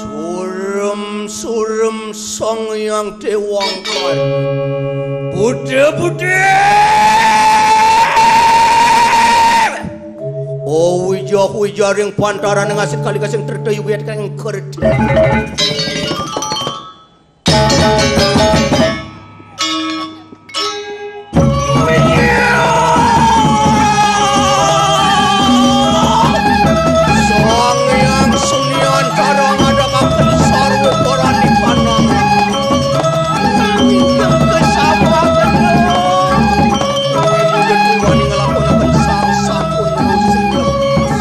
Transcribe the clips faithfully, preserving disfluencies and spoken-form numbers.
Surem-surem Sang Hyang Déwangkara. Budhe-budhe. Oh, wija-wija ring pantaran ngasit kalika sing treta yuwiyat kang kerti. Sang Hyang Sunian Karang ada kaken sarwa korani panang. Ingkang kesabaken. Wani nglakonaken sang sampun musim lepas.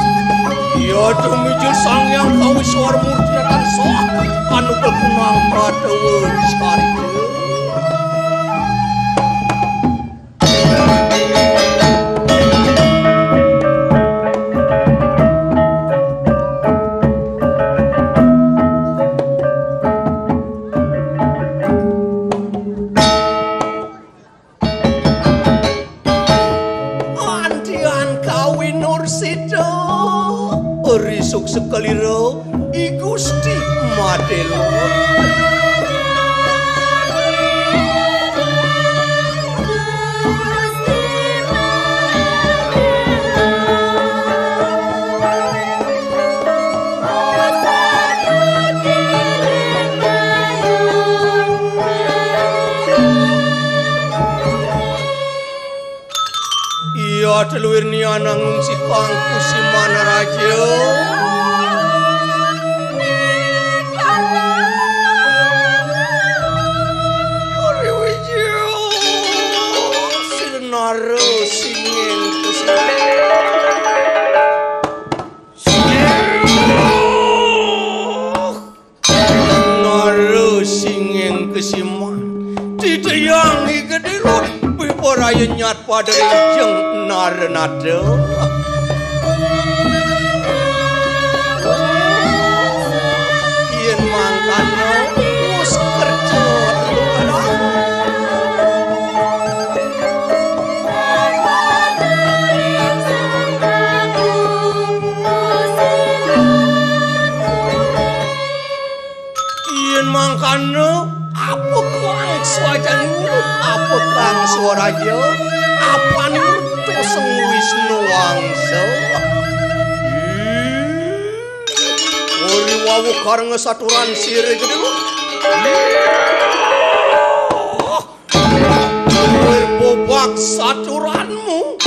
Ya tumijil Sang Hyang Kawiswara murtina tansah anugrah kunang padawa carita. Antian kawinur sida. Risuk sekelira I Gusti Madéla. Iya, teluir nianang ngungsi kang kusiman raja. Uri wijil. Sinara singing kusiman. Nara singing kesiman. Titiyang I Gedé Lut, piparaya nyat pada ring Jeng Naranata. Yén mangkana wus kerja telu kalah. Yén mangkana, apa kang swajan, apa kang swaraja, apaning tuseng Wisnu Wangsa. Uri wau kareng saturan sira gedé. Bobak saturanmu,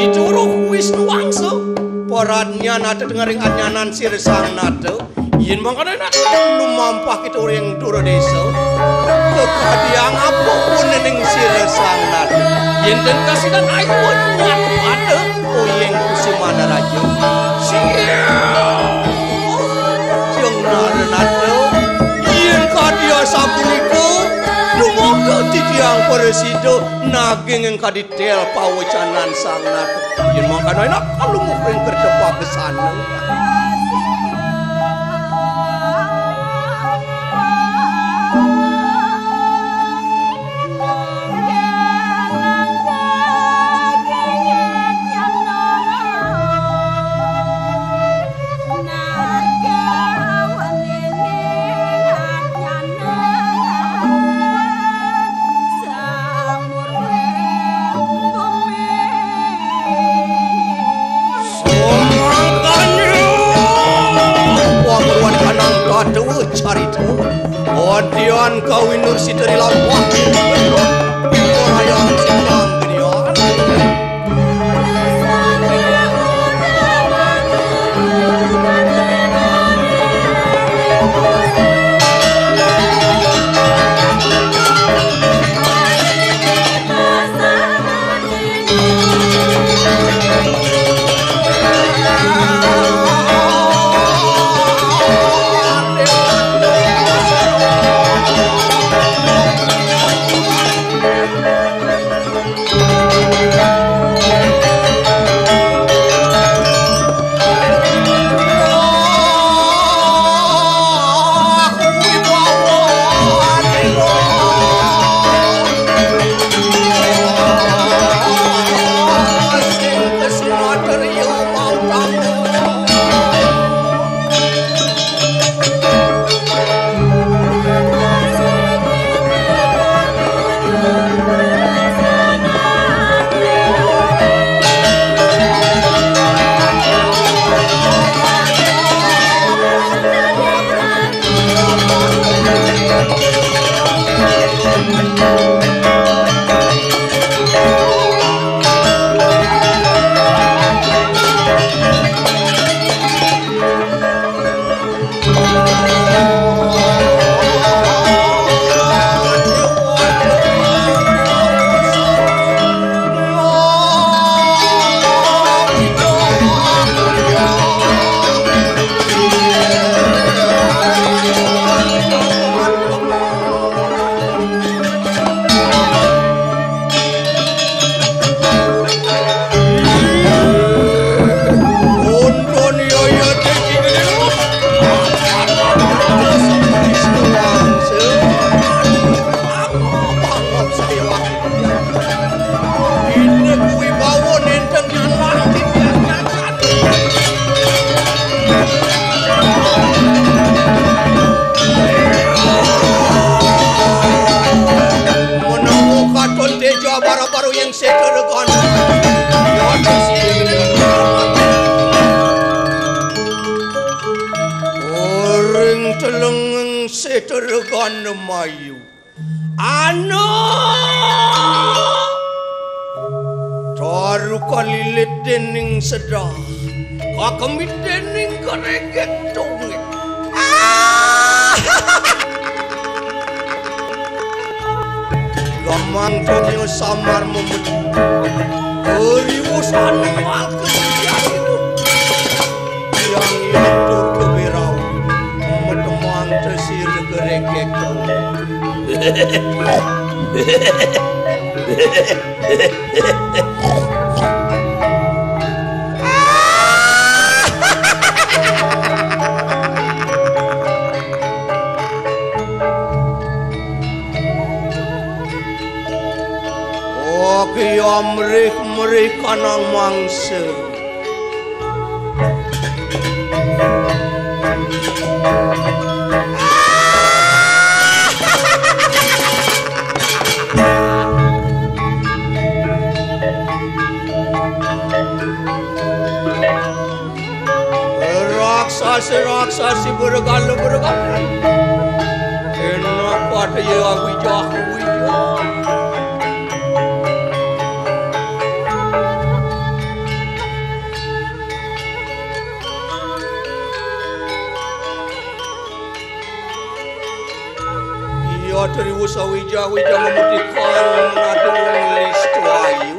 Ida Wisnu Wangsa, paradnyan ada dengaring anyanan sira Sang Nata. Yén mangkana nak lumampah kita ring dura désa, kekadiang apa pun ning sira Sang Nata. Yén ten kasidan ayu nyat pada. Oyeng Kusimana Raja. Siap. Jeng Naranata. Yén kadi asapunika, dumoga titiang prasida naging ing kadi tel pawecanan Sang Nata. Yén mangkana enak kalungguh ring kerta pagesanan. Sumangkanya pangruan kanang kadewa carita. Adian kawinur sida ri lampah. Piwayang sindang griya. Tergana mayu. Ana! Taru kalilit dening sedah, kakemit dening keregek tungit. Ah! Gamang donya samar memedi. Keriwus anu wal kesedihan itu. Yang yang tur keberau. Metemang tesir keregek tungit. Oh, ki amrih-mrih kanang mangsa. Raksasa-raksasa bergala-bergala. Enak pada ya aku jah, aku jah. Iya, Triwusa Wija, Wija memutihkan menadung listu ayu.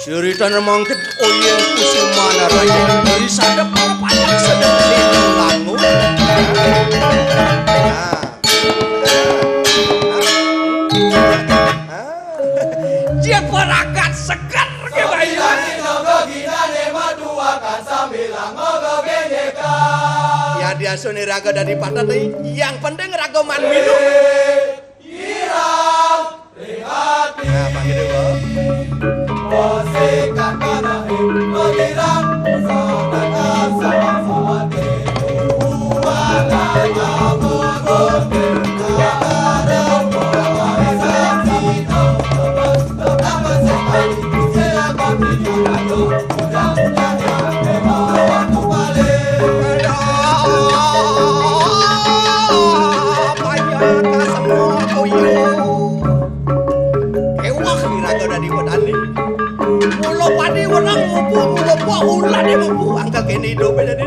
Cerita mangkit oyeng kusimana raja. Diri sadep para payak sedep langun. Nah. Jeparagat seger ke bayu. Ya diasune raga dadi pathet, yang penting raga man minum. Nah, panggil dulu. Ewah iraga dadi petani. Mula padi wenang mupu, mula buah ulane mupu. Angka kene idupe dadi.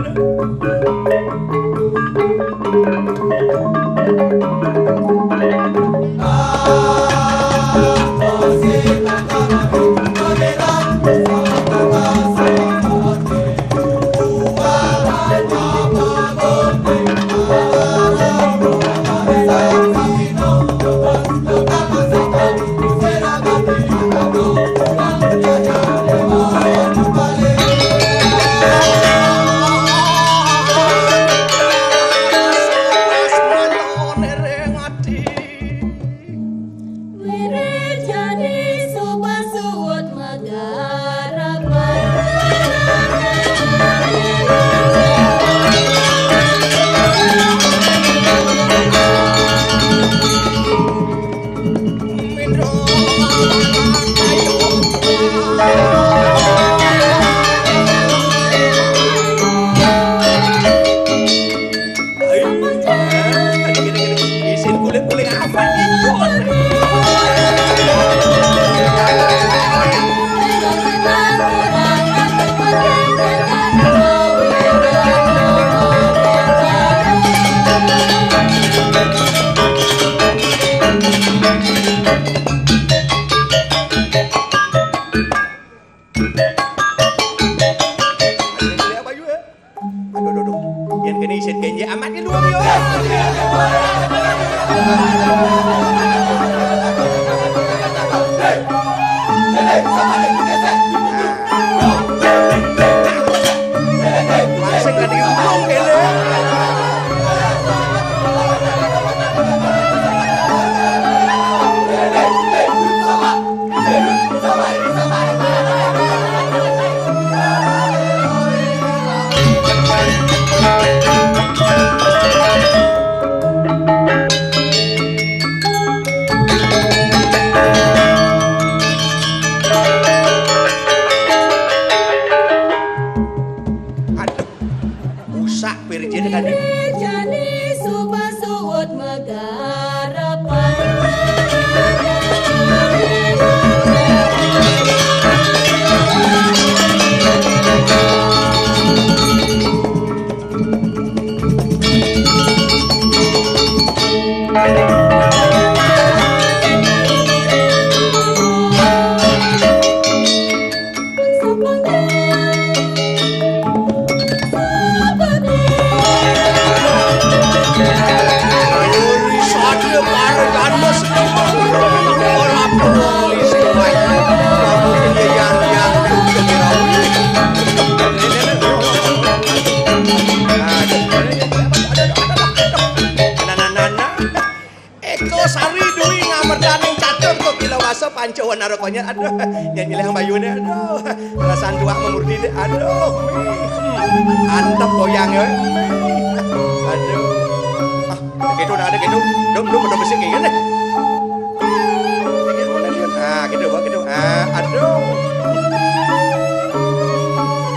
Wirajane soba suud magarapan. Isin kulit-kulit apa nih? Aduh, aduh, aduh. Yen kene isin kenje amat ki luwung yo. Langsung kan iki luwung kene. Aduh. Rusak pirjin kan. Jani suba suud magarapan. Eko Sari Dwi ngamerdaning catur kok gila wasa panca wanara konyol. Aduh, yen milih mbayune, aduh. Perasaan tuak memurni deh, aduh. Hmm. Antep goyang ya. Aduh. Ah, gitu, ada gitu. Dum, dum, dum, besi kayak gini. Ah, gitu, gitu. Ah, aduh.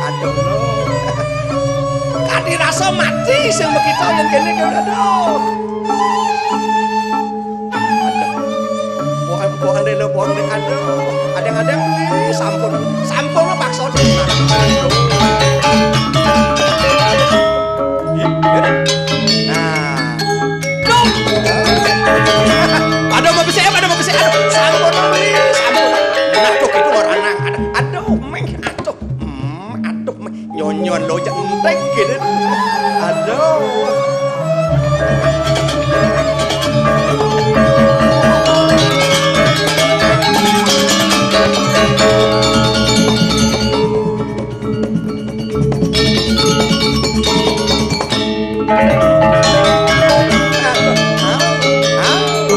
Aduh, lo. Kati rasa mati sing begitu yang kene, aduh. Aduh. Pohon, pohon deh lo, pohon deh. Aduh. Ada-ada, eh, sampun. Sampun lo paksa. Ih, ya deh. Nah. Duh. Aduh, mau bisa, aduh, mau bisa. Aduh, sampun, eh, sampun. Nah, tuh, itu orang anak. Aduh, aduh, meh, aduh. Hmm, aduh, meh. Nyonyon lo, cek entek gitu. Aduh.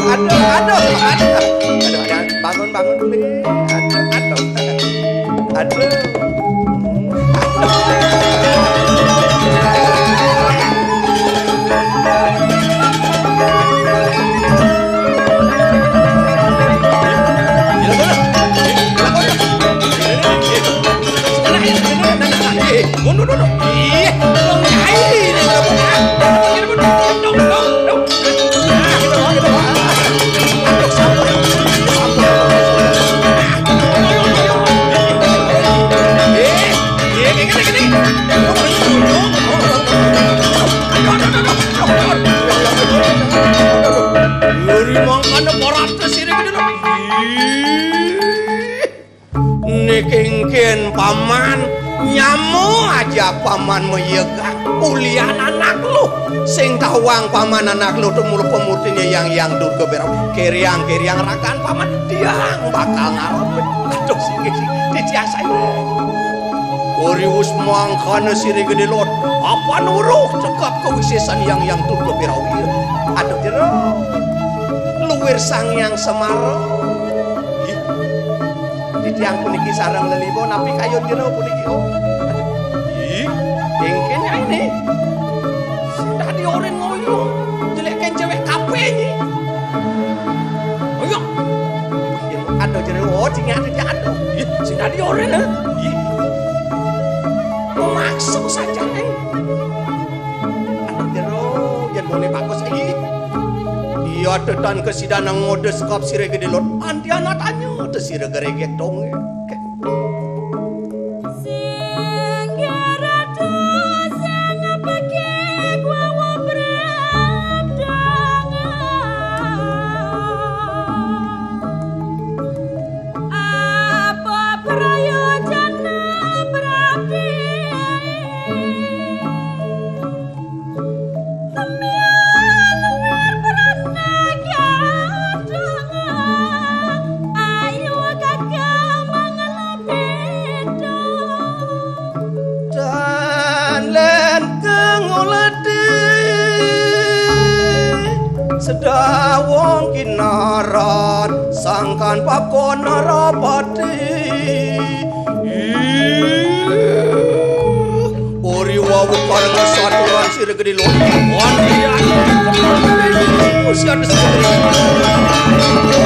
Aduh, aduh, aduh, aduh, aduh, bangun, bangun, Bli. Aduh, aduh, aduh. Ngeri mangkane para sirih kene lho. Ih. Niki engken paman, nyamo aja paman mayegang ulian anak lu. Sing tawang paman anak lu tumulu pemurtine Yang Hyang Durga Berawi. Keriang-keriang rakan paman, tiang bakal ngarep. Aduh, singgih, singgih. Titiang saya. Urius mangkana sirih Gede Lot. Apa nuruh cekap kawisesan Yang Hyang Durga Berawi? Aduh, jero. Luwir Sang Hyang Semara. Ih. Titiang puniki sareng lelima napi kayun jero puniki, oh. Ih, engken nyaine. Sing dadi oren ngoyo. Jelek ken cewek kape iki. Ayo. Aduh, jero, oh, sing ati aduh. Ih, sing dadi oren, ha? Ih. Maksud saja, eh. Aduh, jero, yen muni bagus, ih. Iya, tetan kesidan ngodes kap sire gede lot. Andiana tanya, te sire geregek dong. Sing ratu sing pekik wawa brabdangan. Apa prayojan berarti? Ayu kakang mangelapit. Tan len kang uledi sedawong kinaran sangkan pakon narapati. Ih, uri wau kareng saturan sira gedhe lho. Wandi anu. Usia ada sira gedhe.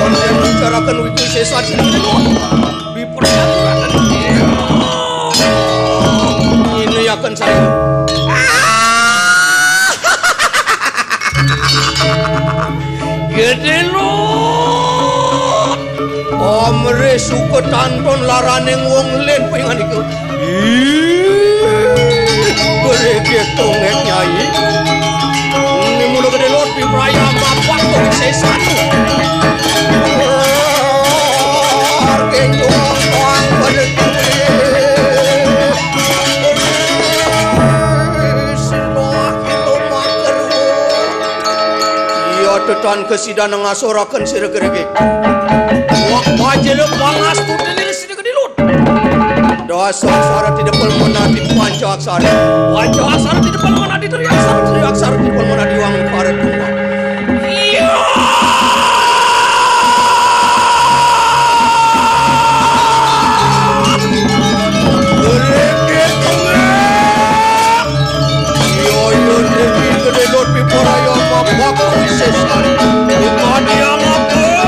Wandi anu carakan wiku sesat sira gedhe lho. Dipercayaan. Ini akan saya. Gedhe lho. Amrih suka tanton laraning wong len pengan iku. Ih, bereget tonget nyai. Ini mula gedhe lho di praya mapak kok sesat. Arke nyuwun tuan pada kiri. Sembah kita maker. Iya tetan kesidan ngasoraken sira gerege. Wah, pajelo pangastu telir sira gede lut. Dasar syarat tidak pelmonadi panca aksara. Panca aksara tidak pelmonadi dari aksara, dari aksara tidak pelmonadi wang para tumbang. Iya. Berengket tengah. Iya, iya, riki gedhe lut piporaya mabak wisesan. Buka dia mabak.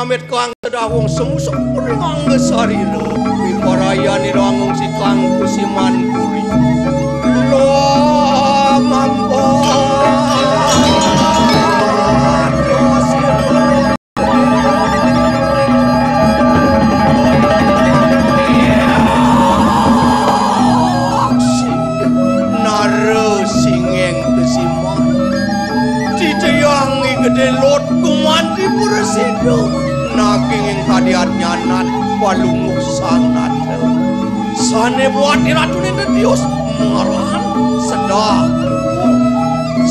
Amit kang sedah wong semusuk ring angga sarira. Wiparayane rangung sikang kusiman puri. Lo mampo. Nara singeng kesiman. Titiang I Gede Lot gumanti prasida. Nanging ing kadian nyanat palungguh sang nata. Sane buat iratune tetius ngaran sedah.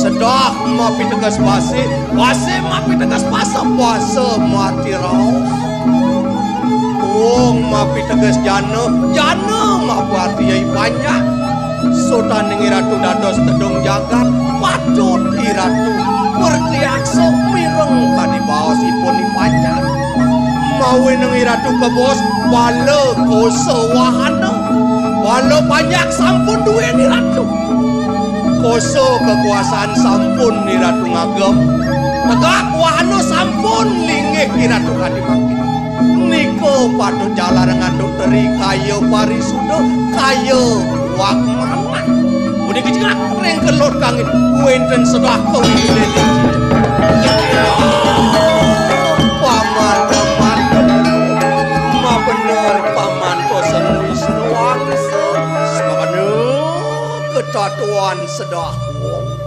Sedah mapiteges base, base mapiteges basa, basa mati raos. Wong mapiteges jana, jana mapati I Panjak. Sotaning iratu dados tedung jagat, patut iratu pertiaksa mireng kadi baosipun I Panjak. Mawinan iratu kebos bala kosa wahana. Bala Panjak sampun duweni ratu. Kosa kekuasaan sampun iratu ngagem. Tegak wahana sampun linggih iratu kadi mangkin. Nika patut jalar ngandut teri kaya parisuda, kaya wak manah. Puniki cingak ring kelut kangin wenten sedah kawinilin. Paman, paman, mabener paman kosen Wisnu Wangsa. Semakana ketatuan sedah wong.